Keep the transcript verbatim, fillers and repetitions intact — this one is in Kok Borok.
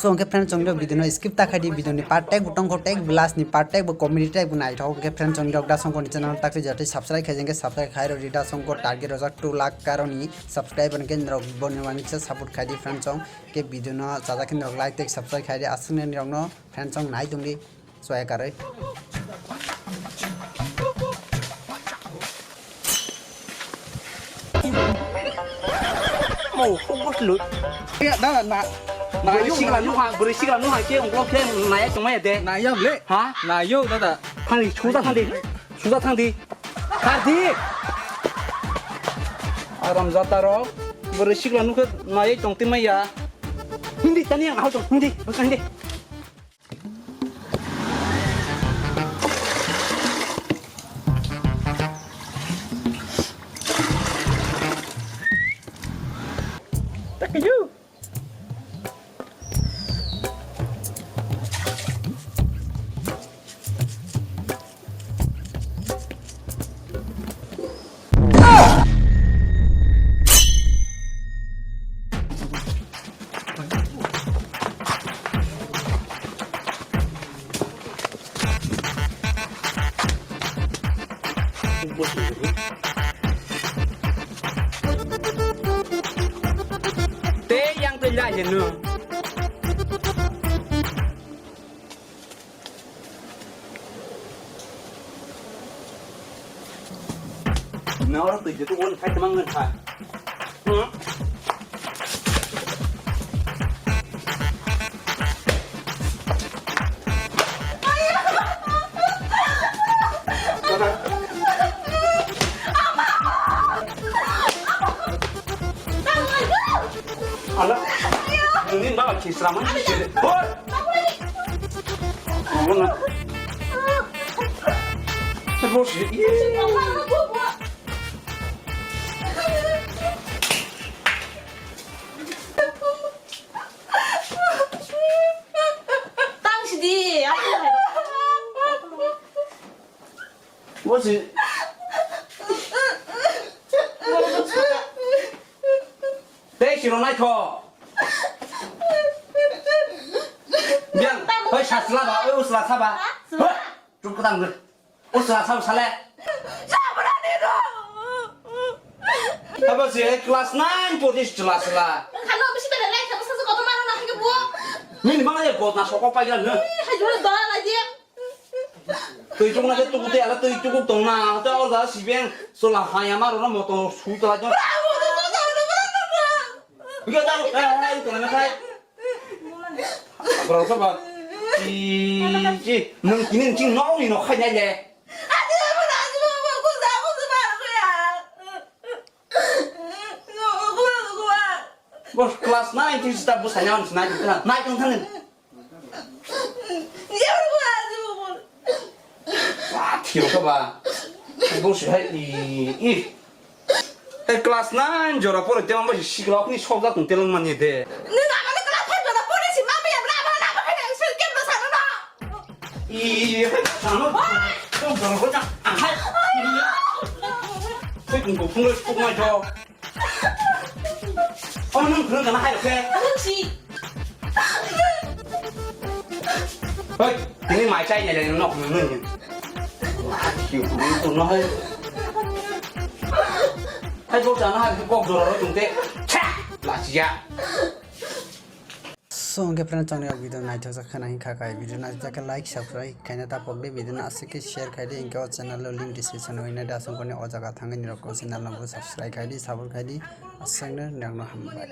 So, hwnkhe friends, chwng rok video no skip ta khaidi, video ni part tek bo tongkho, tek bo last ni part tek bo comedy tek bo naithok. Hwnkhe friends, chwng rok Da Songkor ni channel tak jatwi subscribe khai jengkhe subscribe khai rw di. Da Songkor target rojak two lakh karoni subscriber hwnkhe norok boni manwi kisa support khai di friends, chwng ke video no chajak khe norok like tei subscribe khai di. Aswk nini rok no friends, chwng nai tong di. Soya karwi. Mo, fokus lu. Ya, da, na, na, Bwrwi sikla nuha, bwrwi sikla nuha khe ungklo khe naya tongmaya de. Naya le. Ha? Nayo, da, da. Thangdi, suja thangdi. Suja thangdi. Thangdi. Aram jata rok. Bwrwi sikla nukhe naya tongtimaya. Hindi, tani ang ahal tong, hindi, hindi. Te yang te lai je no. Noro twi je tu won khai tamang ngan kha. Hmm? Ala, ini mbak lagi selamat sih. Hoi. Mana? Terus, iya. Tang sidi, aku. Bosi. Tei siro naitho. Biang, hoi sasla ba, oi usla saba. Hoi, chup katang ger. Usla saba sale. Apa sih, eh, class nine pori sila sila. Khano bisi bere lai khabo sasa kotor mano na hingke bo. Min mana ya god na sokok pai gira na. Eh, hai jore dora lai dia. Twi chukna khe tuku tei ala twi chukuk tongna, hwtei o jaga sibeng chwla hai ama rwna moto su chwla jong. Bravo, bravo, bravo, bravo. Biga da, eh, eh, tongna khai. Bravo, saba. Chi, chi, nung kini ching nong ni no khai nai le. Bos class nine twi sita bwsai nang sinai tongthana, nai tongthana. Ba, thiro kha ba. Bos hai i, i. E class nine jora pore te amo sikla okni sokjak tong teleng mani de. Nung amano class five jora pore si ma ya bra bra na ba khe sel kem do sano na. I, i, i, sano. Tong jora ko ta. Ahai. Twi kung ko phung ko mai tho. Omo nwng phwrwng kana hai rok khe? Ang si. Hoi, tini mai chai nai le nok nwng nwng. Wah, kiu, nwng tong no hai. Hai, bo chana hai kok jora ro tong te. Cha, la sia. So, hwnkhe friends, chwngni o video naithokjak khwna hinkha kha, video naithokjak khe like, subscribe khaina ta pokdi, video no aswk khe share khaidi, hinkhe o channel o link description o hinwi da songkoni o jaga thangwi nirok o channel no bo subscribe khaidi, support khaidi, aswkno nirokno hambai.